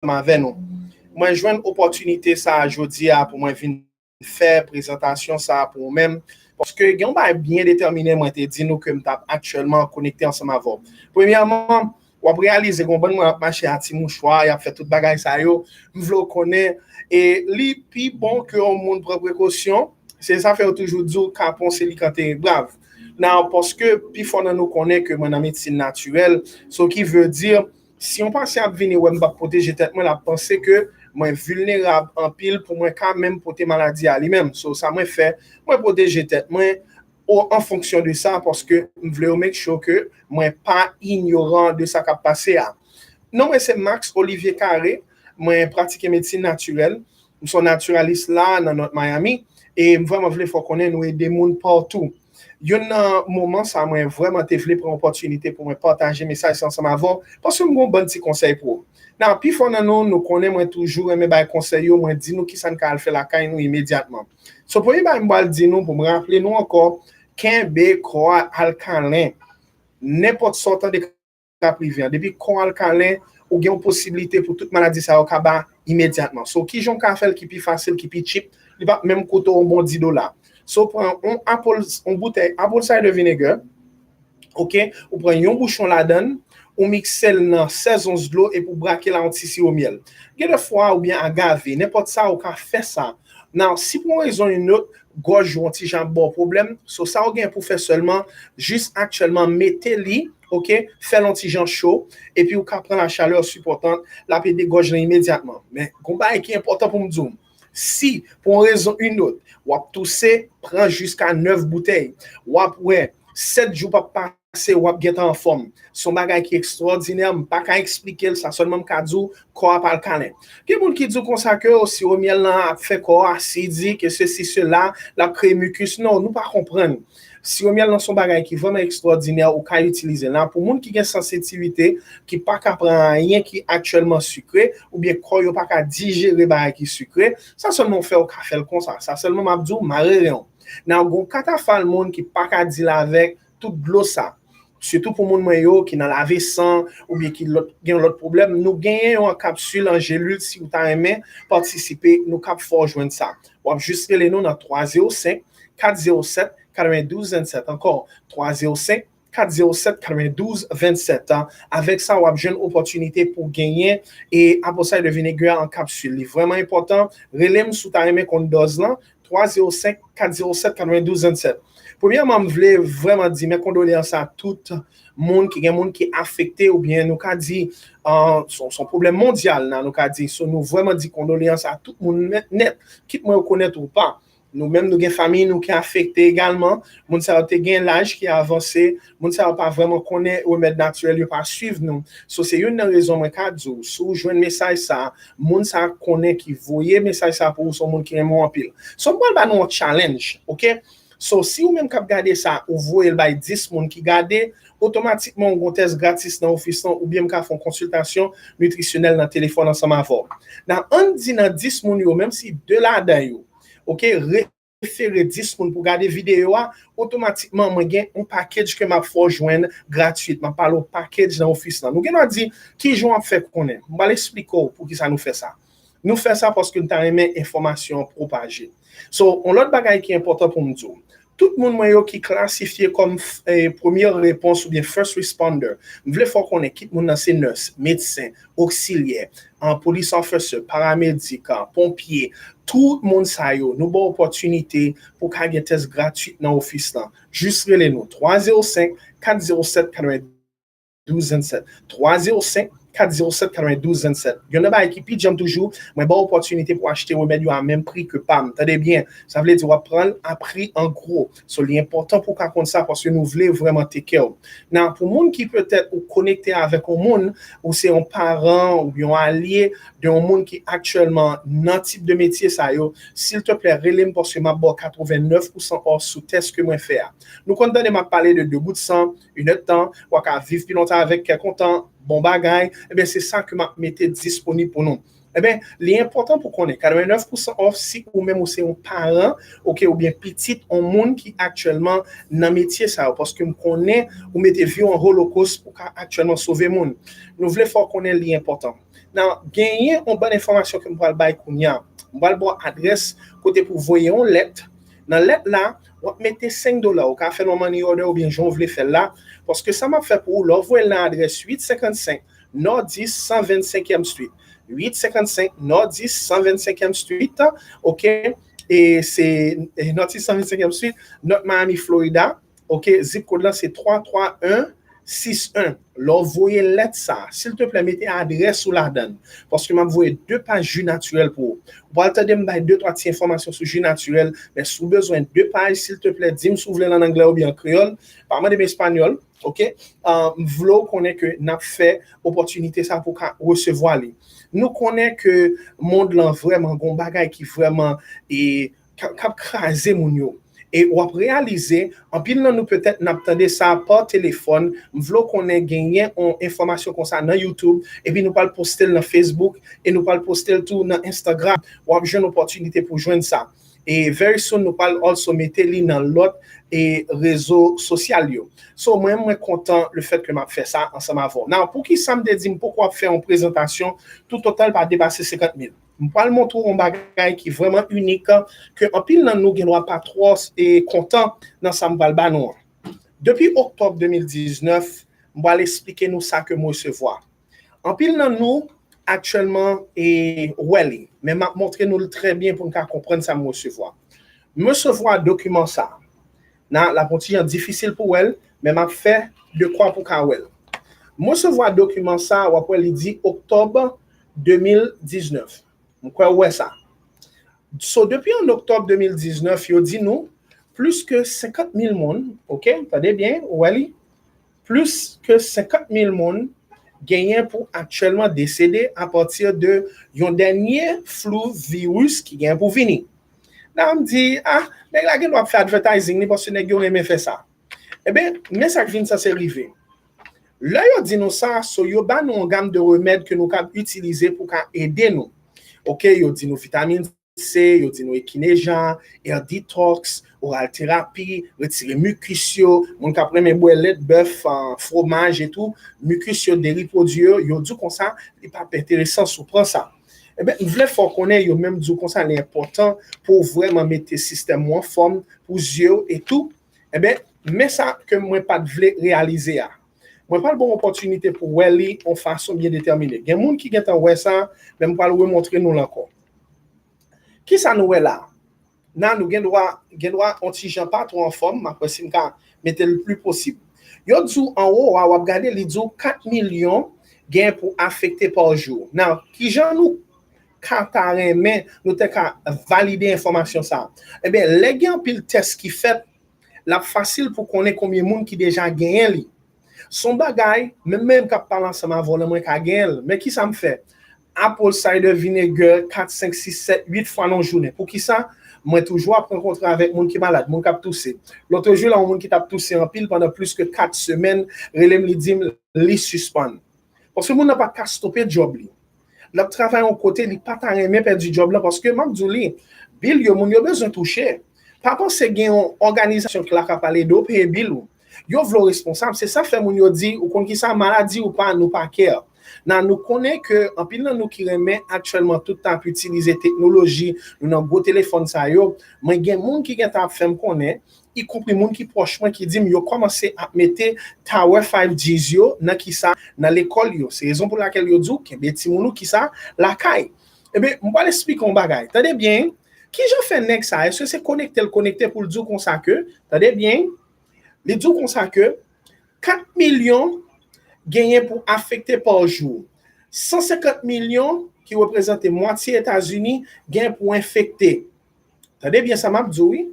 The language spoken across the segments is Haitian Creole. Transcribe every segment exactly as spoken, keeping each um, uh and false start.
ansanm avè nou. Mwen jwenn opòtinite sa a jodi a pou mwen vin fè prezantasyon sa a pou ou menm, paske gen yon bagay byen detèminen mwen te di nou ke m t ap aktyèlman konekte ansanm avè w. Premyèman, w ap reyalize gen yon bann moun ap mache a ti mouchwa, y ap fè tout bagay sa yo. M vle w konnen, e li pi bon ke yon moun pran prekosyon. Se sa fè yo toujou di w, kapon se li k antere brav. Now, paske pifò nan nou konnen ke mwen nan medsin natirèl, so ki vle di, si yon pasyan ap vini wè m p ap pwoteje tèt mwen, l ap panse ke mwen vilnerab anpil pou mwen ka menm pote maladi a li menm. So, sa mwen fè, mwen pwoteje tèt mwen o, an fonksyon de sa, paske m vle yo make sure ke mwen pa inyoran de sa k ap pase a. Non mwen se Max Olivier Carré, mwen pratike medsin natirèl, m se yon natiralis la nan North Miami, e m vrèman vle fè w konnen nou ede moun patou. Youn nan moman sa mwen vrèman te vle pran opòtinite pou mwen pataje mesaj sa ansanm avè w, paske m gen yon bann ti konsèy pou ou. Nan pifò nan nou, nou konnen mwen toujou renmen bay konsèy yo, mwen di nou kisa n ka al fè lakay nou imedyatman. So, premye bagay m pral di nou, pou m raple nou ankò, kenbe kò a alkalen. Nenpòt sa w tande k ap rive an, depi kò a alkalen, ou gen yon posiblite pou tout maladi sa yo kaba imedyatman. So, kijan w ka fè l ki pi fasil, ki pi cheap, li p ap menm koute w yon bon dis dola. So, pran yon apple, yon boutèy apple cider vinegar, oke, ou pran yon bouchon ladan l, ou mikse l nan sèz ons dlo epi w brake l a yon ti siwo myèl. Gen de fwa oubyen agave, nenpòt sa ou ka fè sa. Now, si pou yon rezon yon lòt, gòj ou yon ti jan ap ba w pwoblèm, so sa w gen pou fè sèlman, jis aktyèlman mete li, oke, fè l yon ti jan cho, epi ou ka pran la chaleur supportante, l ap ede gòj lan imedyatman. Men, gon bagay ki enpòtan pou m di w, si, pou yon rezon yon lòt, w ap touse, pran jiska nèf boutèy. W ap wè, sèt jou p ap pase, w ap gentan anfòm. Se yon bagay ki ekstwòdinè, m pa ka eksplike l, sa sèlman m ka di w, kò a pa alkalen. Gen moun ki di w konsa ke, o, siwo myèl lan ap fè kò a asidi, ke sesi, sela, l ap kreye mikis. Non, nou pa konprann. Siwo myèl lan se yon bagay ki vrèman ekstwòdinè, ou ka itilize l la. Pou moun ki gen sansitivite, ki pa ka pran anyen ki aktyèlman sikre, oubyen kò yo pa ka dijere bagay ki sikre, sa sèlman w fè, ou ka fè l konsa. Sa sèlman m ap di w, mare ren w. Nan gon katafal moun ki pa ka deal avèk tout dlo sa. Sitou pou moun mwen yo ki nan lave san oubyen ki lòt, gen lòt pwoblèm, nou genyen yo an kapsil, an jelil, si w ta renmen patisipe, nou kab fè w jwenn sa. W ap jis rele nou nan twa zewo senk, kat zewo sèt, katrevendouz vennsèt. Ankò, twa zewo senk, kat zewo sèt, katrevendouz vennsèt. Avèk sa, w ap jwenn opòtinite pou genyen e apple cider vinegar an kapsil. Li vrèman enpòtan. Rele m si w ta renmen konn dòz lan, twa zewo senk, kat zewo sèt, katrevendouz vennsèt. Premyèman, m vle vrèman di men kondoleyans a tout moun ki gen moun ki afekte oubyen nou ka di, uh, se yon pwoblèm mondyal la, nou ka di. So, nou vrèman di kondoleyans a tout moun nèt, nèt, kit mwen rekonèt ou pa. Nou menm, nou gen fanmi nou ki afekte egalman. Moun sa yo te gen laj ki avanse. Moun sa yo pa vrèman konnen remèd natirèl, yo pa swiv nou. So, se youn nan rezon mwen ka di w, si w jwenn mesaj sa, moun sa konnen ki voye mesaj sa pou ou, se yon moun ki renmen w anpil. So, m pral ba nou yon challenge, oke? So, si ou menm k ap gade sa, ou voye l bay dis moun ki gade, otomatikman ou gon tès gratis nan ofis lan, oubyen m ka fè yon konsiltasyon nitrisyonèl nan telefòn ansanm avè w. Nan, ann di nan dis moun yo, menm si de ladan yo, oke, refere dis moun pou gade videyo a, otomatikman mwen gen yon package ke m ap fè w jwenn gratwit. M ap pale w package nan ofis lan. Nou gen dwa di, kijan w ap fè konnen? M pral eksplike w poukisa nou fè sa. Nou fè sa paske n ta renmen enfòmasyon an pwopaje. So, yon lòt bagay ki enpòtan pou m di w, tout moun mwen yo ki klasifye kòm eh, premye repons oubyen first responder, m vle fè w konnen kit moun nan se nurse, medsen, oksilyè, an police officer, paramedik, an ponpye, tout moun sa yo, nou ba w opòtinite pou ka gen tès gratwit nan ofis lan. Jis rele nou, twa zewo senk, kat zewo sèt, katrevendouz vennsèt. Twa zewo senk, kat zewo sèt, katrevendouz vennsèt. Youn nan bagay ki pi djanm toujou, mwen ba w opòtinite pou achte remèd yo a menm pri ke pa m. Tande byen, sa vle di w ap pran l a pri an gwo. So, li enpòtan pou w ka konn sa paske nou vle vrèman take care w. Nan, pou moun ki petèt ou konekte avèk yon moun, ou se yon paran ou yon alye de yon moun ki aktyèlman nan tip de metye sa yo, silteplè, rele m paske m ap ba w katrevennnèf pousan off sou tès ke mwen fè a. Nou konn tande m ap pale de de gout san, inèdtan, w a ka viv pi lontan avèk kè kontan, bon bagay, ebyen, se sa ke m ap mete disponib pou nou. Ebyen, li enpòtan pou konnen, katrevennnèf pousan off, si ou menm ou se yon paran, oke, oubyen pitit yon moun ki aktyèlman nan metye sa yo, paske m konnen ou mete vi w an holokos pou ka aktyèlman sove moun. Nou vle fè w konnen li enpòtan. Nan genyen yon bann enfòmasyon ke m pral bay kounye a. M pral ba w adrès kote pou voye yon lèt. Nan lèt la, w ap mete senk dola. Ou ka fè l an money order oubyen jan w vle fè l la. Paske sa m ap fè pou ou, lè w voye l nan adrès uit senkannsenk Northeast san vennsenkyèm Street. Uit senkannsenk Northeast san vennsenkyèm Street, oke? E se e Northeast san vennsenkyèm Street, North Miami, Florida. Oke, zip kòd la se twa twa en sis en. Lè w voye lèt sa, silteplè, mete adrès ou ladan l. Paske m ap voye de paj ji natirèl pou ou. Ou pral tande m bay de twa ti enfòmasyon sou ji natirèl, men si w bezwen de paj, silteplè, di m si w vle l an anglè oubyen an kreyòl. Pa mande m espanyòl, oke? Ah, m vle w konnen ke n ap fè opòtinite sa pou w ka resevwa li. Nou konnen ke mond lan vrèman gon bagay ki vrèman e k ap, k ap kraze moun yo. E w ap reyalize, anpil nan nou petèt n ap tande sa pa telefòn, m vle w konnen genyen yon enfòmasyon konsa nan YouTube, epi nou pral poste l nan Facebook, e nou pral poste l tou nan Instagram. W ap jwenn opòtinite pou jwenn sa. E very soon, nou pral also mete li nan lòt e rezo sosyal yo. So, mwen, mwen kontan le fèt ke m ap fè sa ansanm avè w. Now, poukisa m te di m poko ap fè yon prezantasyon toutotan l pa depase senkant mil? M pral montre w yon bagay ki vrèman inik, ke anpil nan nou gen dwa pa twò e kontan nan sa m pral ba nou an. Depi oktòb de mil diznèf, m pral esplike nou sa ke m resevwa. Anpil nan nou aktyèlman e wè li, men m ap montre nou l trè byen pou n ka konprann sa m resevwa. M resevwa dokiman sa. Nan, l ap yon ti jan difisil pou wè l, men m ap fè dekwa pou w ka wè l. M resevwa dokiman sa, w ap wè li di oktòb de mil diznèf. M kwè w wè sa. So, depi an oktòb de mil diznèf, yo di nou plis ke senkant mil moun, oke, tande byen, ou wè li? Plis ke senkant mil moun genyen pou aktyèlman desede apati de yon dènye flou viris ki gen pou vini. Nan, m di, ah, nèg la gen dwa ap fè advertising li paske nèg yo renmen fè sa. Ebyen, men sa k vin sanse rive. Lè yo di nou sa, so yo ba nou yon gam de remèd ke nou kab itilize pou ka ede nou. Oke, yo di nou vitamin C, yo di nou ekineja, air detox, oral therapy, retire mikis yo, moun k ap renmen bwè lèt bèf, ah, fwomaj etou, mikis yo, deri pwodui yo, yo di w konsa, li p ap enteresan si w pran sa. Ebyen, m vle fè w konnen, yo menm di w konsa, li enpòtan pou w vrèman mete sistèm ou an fòm, pou zye w etou. Ebyen, men sa ke mwen pa t vle reyalize a. Mwen pral ba w opòtinite pou w wè li yon fason byen detèmine. Gen moun ki gentan wè sa, men m pral remontre nou l ankò. Kisa nou wè la? Nan, nou gen dwa, gen dwa yon ti jan pa twò anfòm, m ap wè si m ka mete l pli posib. Yo di w anwo a, w ap gade, li di w kat milyon gen pou afekte pa jou. Nan, kijan nou ka ta renmen nou te ka valide enfòmasyon sa a? Ebyen, lè gen anpil tès ki fèt, l ap fasil pou konnen konbyen moun ki deja genyen li. Se yon bagay, menm mwen menm k ap pale ansanm avè w lan, mwen ka genyen l. Men kisa m fè? Apple cider vinegar kat, senk, sis, sèt, uit fwa nan yon jounen. Poukisa? Mwen toujou ap rankontre avèk moun ki malad, moun k ap touse. Lòt jou la, yon moun ki t ap touse anpil pandan plis ke kat semèn, rele m, li di m li sispann. Paske moun nan pa ka stope djòb li. L ap travay yon kote, li pa ta renmen pèdi djòb lan, paske m ap di w li, bil yo, moun yo bezwen touche. Pa panse gen yon òganizasyon k la k ap pale de w peye bil ou. Yo vle w responsab, se sa fè moun yo di, ou konn kisa, maladi ou pa, nou pa care. Nan, nou konnen ke anpil nan nou ki renmen aktyèlman tout tan ap itilize teknoloji, nou nan gwo telefòn sa yo, mwen gen moun ki gentan ap fè m konnen, ikonpri moun ki pwòch mwen, ki di m yo kòmanse ap mete Tower five G yo nan kisa, nan lekòl yo. Se rezon pou lakèl yo di w kenbe timoun ou kisa lakay. Ebyen, m pral esplike yon bagay. Tande byen, kijan fè nèg sa? Èske se konekte l konekte pou l di w konsa ke, tande byen, li di w konsa ke kat milyon genyen pou afekte pa jou. San senkant milyon, ki reprezante mwatye Etazini, genyen pou enfekte. Tande byen sa m ap di w, wi.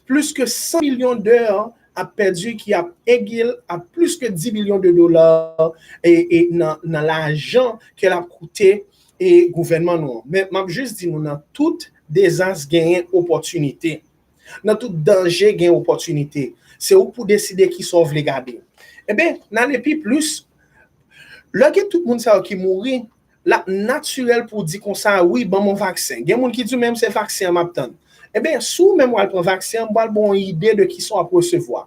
Plis ke san milyon dòla ap pèdi, ki ap egil a plis ke dis bilyon de dola e, e nan, nan lajan ke l ap koute e gouvènman nou an. Men m ap jis di nou, nan tout dezas genyen opòtinite. Nan tout danje gen opòtinite. Se ou k pou deside kisa w vle gade. Ebyen, n ale pi plis. Lè gen tout moun sa yo ki mouri, l ap natirèl pou w di konsa, wi, ban m yon vaksen. Gen moun ki di w menm se vaksen an m ap tann. Ebyen, si w menm w al pran vaksen an, m pral ba w yon ide de kisa w ap resevwa.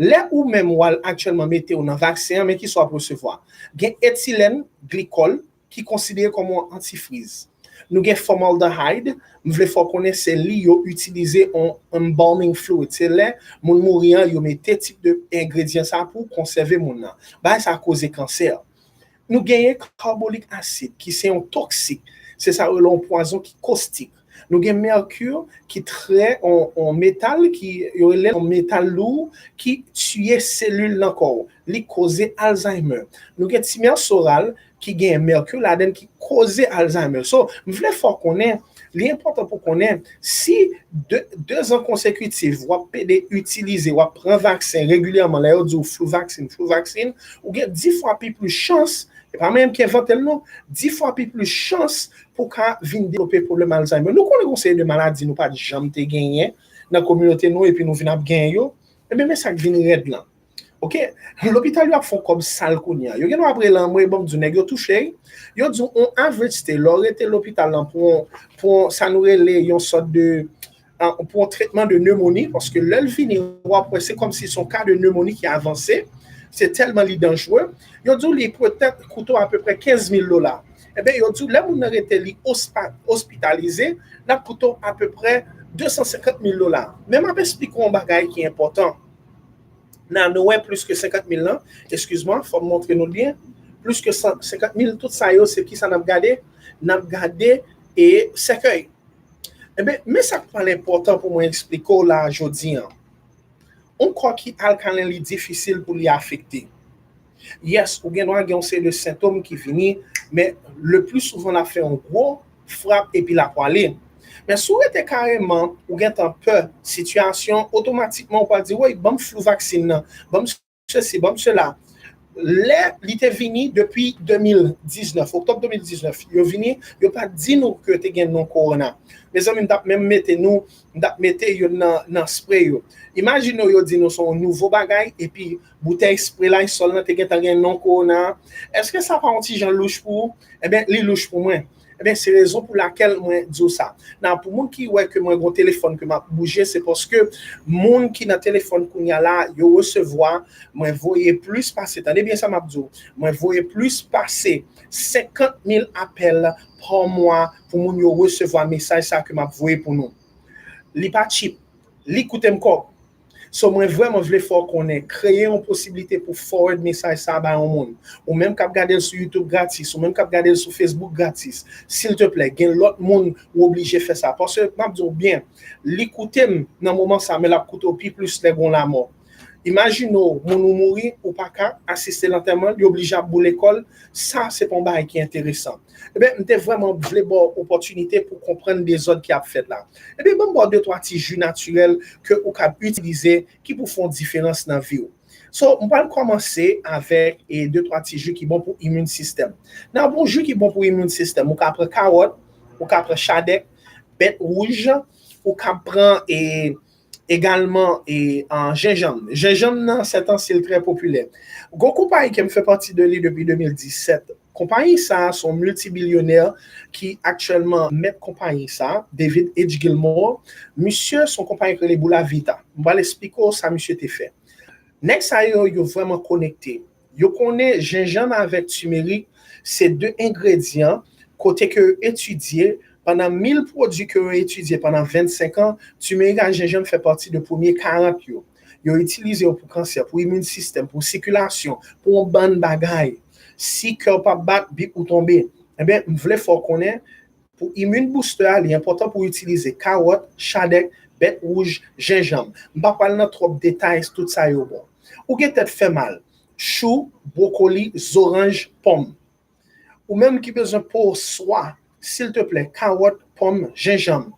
Lè ou menm w al aktyèlman mete w nan vaksen an, men kisa w ap resevwa. Gen etilèn glikòl ki konsidere kòm yon antifriz. Nou gen formaldehyde, m vle fè w konnen se li yo itilize an embalming fluid. Se lè moun mouri an, yo mete tip de engredyan sa pou konsève moun nan. Bagay sa koze kansè. Nou genyen carbolic acid ki se yon toksik. Se sa yo rele yon pwazon ki kostik. Nou gen mercure ki trè yon, yon metal ki yo rele yon metal lou ki tiye selil nan kò w. Li koze Alzheimer. Nou gen timersoral ki gen mercure ladan l ki koze Alzheimer. So, m vle fè w konnen, li enpòtan pou konnen, si de, de zan konsekitif w ap pede itilize, w ap pran vaksen regilyèman, lè yo di w flu vaksin, flu vaksin, ou gen dis fwa pi plis chans, e pa mwen menm ki envante l non, dis fwa pi plis chans pou w ka vin devlope pwoblèm Alzheimer. Nou konnen gen yon seri de maladi nou pa t janm te genyen nan kominote nou epi nou vin ap genyen yo. Ebyen, men sa k vin rèd lan. Ok, lopital yo ap fè yon kòb sal kounye a. Yo gen dwa ap rele anmwe, ban m di w, nèg yo touche. Yo di w on average stay, lè w rete lopital lan pou, pou sa nou rele yon sòt de, pou yon tretman de nemoni, paske lè l vini, w ap wè se kòmsi se yon ka de nemoni ki avanse, se tèlman li danjere. Yo di w li petèt koute w apeprè kenz mil dola. Ebyen, yo di w lè moun nan rete li ospitalize, l ap koute w apeprè de san senkant mil dola. Men m ap esplike w yon bagay ki enpòtan. Nan nou wè plis ke senkant mil lan, eskiz mwen, fò m montre nou l byen. Plis ke senkant mil, tout sa yo, se kisa n ap gade? N ap gade e sèkèy. Ebyen, men sa k pral enpòtan pou mwen eksplike w la jodi an. Yon kò ki alkalen, li difisil pou li afekte. Yes, ou gen dwa gen yon seri de sentòm ki vini, men le pli souvan l ap fè yon gwo frap epi l ap pwale. Men si w rete kareman, ou gentan pè sitiyasyon, otomatikman ou pral di, woy, ban m flu vaksin nan, ban m sesi, ban m sela. Lè li te vini depi de mil diznèf, oktòb de mil diznèf, yo vini, yo pa t di nou ke yo te gen non kowona. Mezanmi, m t ap menm mete nou, m t ap mete yo nan, nan spre yo. Imajine w yo di nou se yon nouvo bagay, epi boutèy spre Lysol lan te gentan gen non kowona. Èske sa pa yon ti jan louch pou ou? Ebyen, li louch pou mwen. Ebyen, se rezon pou lakèl mwen di w sa. Nan, pou moun ki wè ke mwen gon telefòn ke m ap bouje, se paske moun ki nan telefòn kounye a la, yo resevwa, mwen voye plis pase, tande byen sa m ap di w, mwen voye plis pase senkant mil apèl pa mwa pou moun yo resevwa mesaj sa ke m ap voye pou nou. Li pa cheap, li koute m kòb. So, mwen vrèman vle fè w konnen, kreye yon posiblite pou forward mesaj sa a bay yon moun. Ou menm k ap gade l sou YouTube gratis, ou menm k ap gade l sou Facebook gratis, silteplè, gen lòt moun ou oblije fè sa. Paske, m ap di w byen, li koute m nan moman sa, men l ap koute w pi plis lè gon lanmò. Imajine w, moun ou mouri, ou pa ka asiste lantèman l, yo oblije ap boule kò l. Sa, se pa yon bagay ki enteresan. Ebyen, m te vrèman vle ba w opòtinite pou w konprann dezòd ki ap fèt la. Ebyen, ban m ba w de twa ti ji natirèl ke ou kab itilize ki pou fè yon diferans nan vi w. So, m pral kòmanse avèk e de twa ti ji ki bon pou imin sistèm. Nan bon ji ki bon pou imin sistèm, ou ka pran kawòt, ou ka pran chadèk, bèt wouj, ou ka pran e egalman e an jenjanm. Jenjanm nan, sètansi, l trè popilè. Gon konpayi ke m fè pati de li depi de mil disèt. Konpayi sa a se yon miltibilyonè ki aktyèlman mèt konpayi sa a, David H. Gilmour. Misye se yon konpayi ki rele Bulla Vita. M pral esplike w sa misye te fè. Nèg sa yo, yo vrèman konekte. Yo konnen jenjanm avèk timerik se de engredyan kote ke yo etidye, pandan mil pwodui ke yo etidye pandan vennsenk an, timerik ak jenjanm fè pati de premye karant yo. Yo itilize yo pou kansè, pou imin sistèm, pou sikilasyon, pou yon bann bagay. Si kè w p ap bat, bip ou tonbe. Ebyen, m vle fè w konnen, pou imin booster a, li enpòtan pou w itilize kawòt, chadèk, bèt wouj, jenjanm. M pa pral nan twòp detay, tout sa yo bon. Ou gen tèt fè mal, chou, bwokoli, zoranj, pòm. Ou menm ki bezwen po swa, silteplè, kawòt, pòm, jenjanm.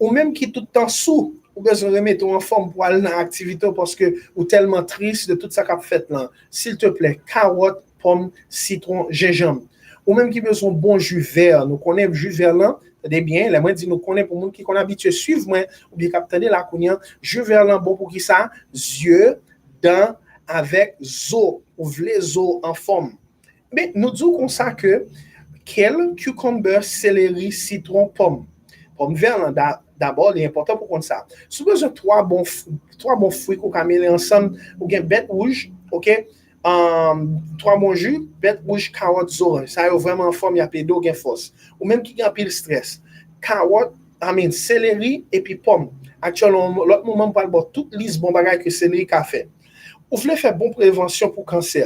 Ou menm ki tout tan sou, ou bezwen remete w anfòm pou al nan aktivite w paske ou tèlman tris de tout sa k ap fèt lan. Silteplè, kawòt, pòm, sitwon, jenjanm. Ou menm ki bezwen bon ji vè, nou konnen ji vè lan, tande byen, lè mwen di nou konnen pou moun ki konn abitye swiv mwen oubyen k ap tande la kounye a, ji vè lan bon pou kisa? Zye, dan, avèk zo. Ou vle zo anfòm. Men, nou di w konsa ke kèl, cucumber, seleri, sitwon, pòm. Pòm vè lan, da- dabò, li enpòtan pou konn sa. Si w bezwen twa bon, twa bon fwi ke w ka mele ansanm, ou gen bèt wouj, oke? Um, twa bon ji, bèt wouj, kawòt, zoranj. Sa yo vrèman anfòm, y ap ede w gen fòs. Ou menm ki gen anpil strès, kawòt, I mean, seleri epi pòm. Aktyèlman, lòt moman, m pral ba w tout lis bon bagay ke seleri ka fè. Ou vle fè bon prevansyon pou kansè.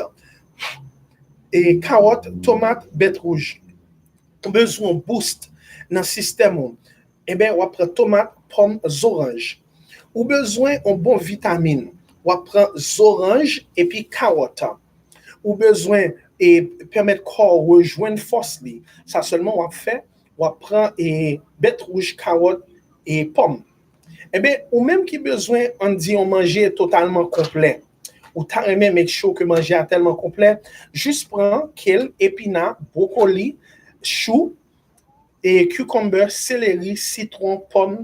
E kawòt, tomat, bèt wouj. Ou bezwen yon boost nan sistèm ou. Enben, w ap pran tomat, pòm, zoranj. Ou bezwen yon bon vitamin. W ap pran zoranj epi kawòt. Ou bezwen e pèmèt kò w rejwenn fòs li. Sa sèlman w ap fè, w ap pran e bèt wouj, kawòt e pòm. Enben, ou menm ki bezwen, ann di, yon manje totalman konplè, ou ta renmen make sure ke manje a tèlman konplè, jis pran kèl, epina, bwokoli, chou, e cucumber, seleri, sitwon, pòm,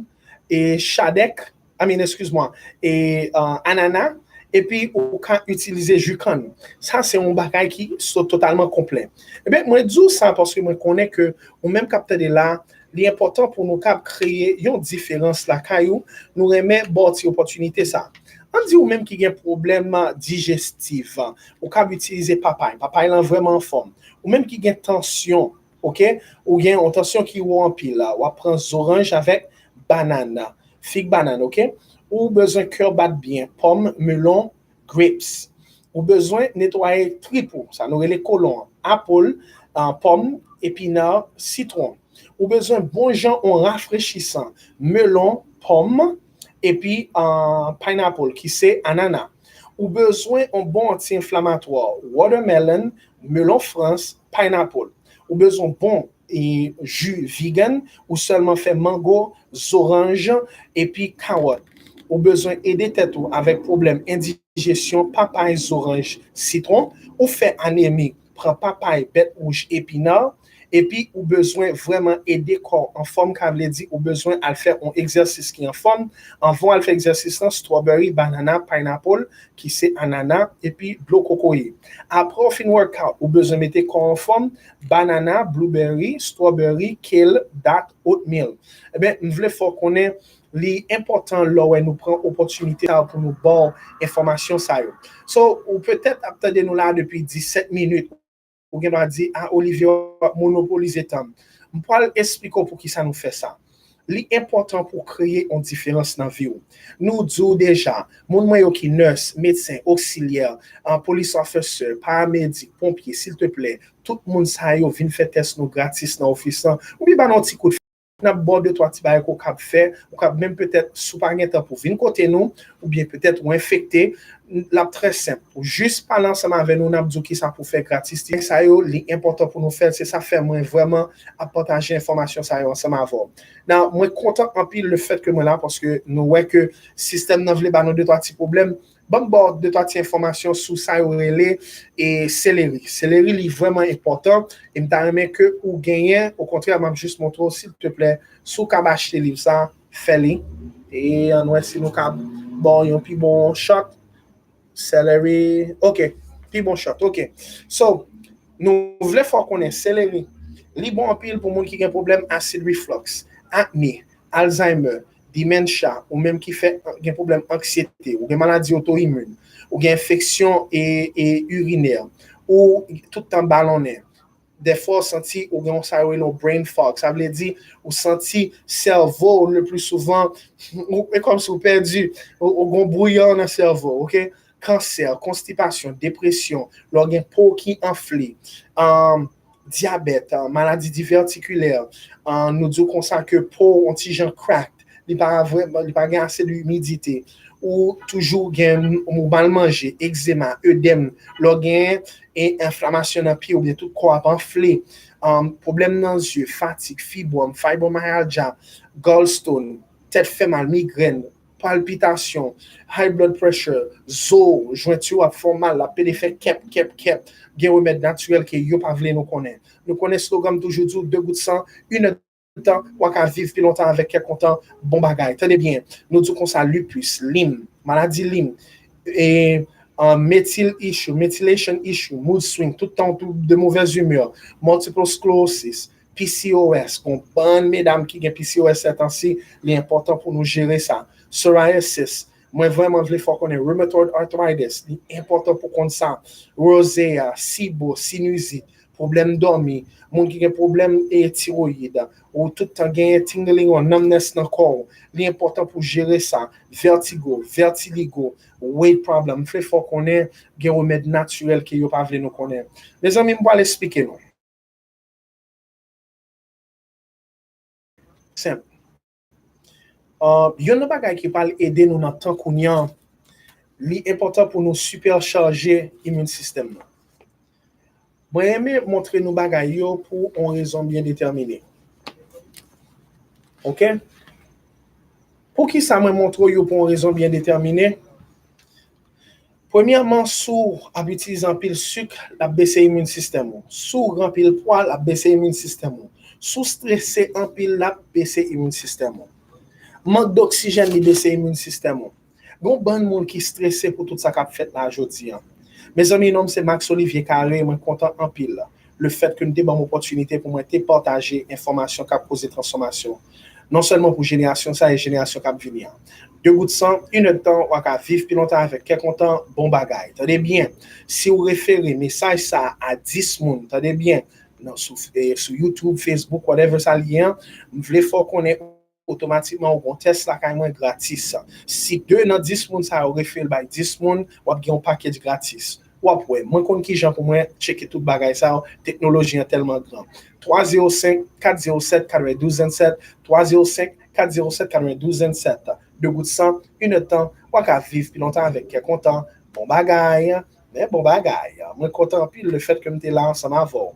e chadèk, I mean, excuse-moi, e uh, anana, epi ou ka itilize ji kann. Sa se yon bagay ki so totalman konplè. Enben, mwen di w sa paske mwen konnen ke ou menm k ap tande la, li enpòtan pou nou kab kreye yon diferans lakay ou. Nou renmen ba w ti opòtinite sa. Ann di ou menm ki gen pwoblèm dijestif, ou kab itilize papay. Papay lan vrèman anfòm. Ou menm ki gen tansyon, oke? Ou gen yon tansyon ki wo anpil, w ap pran zoranj avèk banana, fig, banana, oke? Ou bezwen kè w bat byen, pòm, melon, grapes. Ou bezwen netwaye trip ou, sa nou rele kolon an, apple, uh, pòm, epina, sitwon. Ou bezwen bon jan yon rafrechisan, melon, pòm, epi uh, pineapple, ki se anana. Ou bezwen yon bon anti-enflamatwa, watermelon, melon frans, pineapple. Ou bezwen bon e ji vegan, ou sèlman fè mango, zoranj, epi kawòt. Ou bezwen ede tèt ou avèk pwoblèm endijesyon, papay, zoranj, sitwon, ou fè anemi, pran papay, bèt wouj, epina, epi ou bezwen vrèman ede kò w anfòm, ka vle di ou bezwen al fè yon egzèsis ki anfòm. Anvan w al fè egzèsis lan, strawberry, banana, pineapple, ki se anana, epi dlo kokoye. Apre w fin workout, ou bezwen mete kò w anfòm, banana, blueberry, strawberry, kale, dat, oatmeal. Enben, m vle fè w konnen li enpòtan lè w wè nou pran opòtinite sa pou nou ba w enfòmasyon sa yo. So, ou petèt ap tande nou la depi disèt minit. Ou gen dwa di, a, Olivier, w ap monopolize tan m. M pral esplike w poukisa nou fè sa. Li enpòtan pou w kreye yon diferans nan vi w. Nou di w deja, moun mwen yo ki nurse, medsen, oksilyè, an, police officer, paramedik, ponpye, silteplè, tout moun sa yo vin fè tès nou gratis nan ofis lan. Oubyen ba nou yon ti kout n ap ba w de twa ti bagay ke w kab fè, ou kab menm petèt, si w pa gen tan pou vin kote nou, oubyen petèt ou enfekte, l ap trè senp. Ou jis pale ansanm avè nou, n ap di w kisa pou w fè gratis. Ti bagay sa yo, li enpòtan pou nou fè l, se sa fè mwen vrèman ap pataje enfòmasyon sa yo ansanm avè w. Nan, mwen kontan anpil lefèt ke mwen la, paske nou wè ke sistèm nan vle ba nou de twa ti pwoblèm, Ban m ba w de twa ti enfòmasyon sou sa yo rele e seleri. Seleri, li vrèman enpòtan e m ta renmen ke ou genyen. Okontrè, m ap jis montre w, silteplè, si w kab achte liv sa, fè li. E ann wè si nou kab ba w yon pi bon shot. Seleri, oke, pi bon shot, oke. So, nou vle fè w konnen seleri, li bon anpil pou moun ki gen pwoblèm acid reflux, akne, Alzheimer, dementia, ou menm ki fè gen pwoblèm anksyete, ou gen maladi oto-imin, ou gen enfeksyon e, e irinè, ou tout tan balonnen. Dèfwa, ou santi ou gen yon sa yo rele yon brain fog. Sa vle di, ou santi sèvo w le pli souvan, ou, e kòmsi ou pèdi, ou, ou gen yon brouya nan sèvo, oke? Kansè, konstipasyon, depresyon, lè w gen po ki anfle, um, dyabèt, uh, maladi divètikilè, uh, nou di w konsa ke po w yon ti jan cracked, li pa vrèman, li pa gen ase de imidite, ou toujou gen, ou mal manje, egzema, edèm, lè w gen e, enflamasyon nan pye oubyen tout kò ap anfle, um, pwoblèm nan zye, fatig, fibwòm, fibromyalgia, gallstone, tèt fè mal, migrèn, palpitasyon, high blood pressure, zo, jwenti w ap fè w mal, l ap pede fè kèp, kèp, kèp. Gen remèd natirèl ke yo pa vle nou konnen. Nou konnen slogan m toujou di w, de gout san, inè tan, w a ka viv pi lontan avèk kè kontan, bon bagay. Tande byen, nou di w konsa, lupus, lim, maladi lim, e, uh, methyl issue, methylation issue, mood swing, tout tan de mauvaise humeur, multiple sclerosis, P C O S, gon bann medam ki gen P C O S sètansi, li enpòtan pou nou jere sa. Psoriasis, mwen vrèman vle fè w konnen rheumatoid arthritis, li enpòtan pou konn sa. Rosea, sibo, sinizit, pwoblèm dòmi, moun ki gen pwoblèm e tiroyid, ou tout tan genyen tingling or numbness nan kò w, li enpòtan pou jere sa. Vertigo, vertiligo, weight problem, m vle fè w konnen gen remèd natirèl ke yo pa vle nou konnen. Mezanmi, m pral esplike nou. Senp. Uh, youn nan bagay ki pral ede nou nan tan kounye a, li enpòtan pou nou sipèchaje imin sistèm nou. Mwen renmen montre nou bagay yo pou yon rezon byen detèmine. Oke? Poukisa mwen montre yo pou yon rezon byen detèmine? Premyèman, si w ap itilize anpil sik, l ap bese imin sistèm ou. Si w gen anpil pwa, l ap bese imin sistèm ou. Si w strese anpil, l ap bese imin sistèm ou. Mank doksijèn, li bese imin sistèm ou. Gon bann moun ki strese pou tout sa k ap fèt la jodi a. Mezanmi, non m se Max Olivier Carré, mwen kontan anpil. Le fèt ke nou te ban m opòtinite pou mwen te pataje enfòmasyon k ap koze transfòmasyon. Non sèlman pou jenerasyon sa e jenerasyon k ap vini an. De gout san, inèdtan, w a ka viv pi lontan avèk kè kontan, bon bagay. Tande byen, si w refere mesaj sa a a dis moun, tande byen, nan, sou, eh, sou YouTube, Facebook, whatever sa l ye an, m vle fè w konnen otomatikman ou gon tès lakay mwen gratis. Si de nan dis moun sa yo refere l bay dis moun, w ap gen yon package gratis. W ap wè, mwen konn kijan pou mwen tcheke tout bagay sa yo, teknoloji an tèlman gran. Twa zewo senk, kat zewo sèt, katrevendouz vennsèt, twa zewo senk, kat zewo sèt, katrevendouz vennsèt. De gout san, inèdtan, w a ka viv pi lontan avèk kè kontan. Bon bagay, men bon bagay. Mwen kontan anpil le fèt ke m te la ansanm avè w.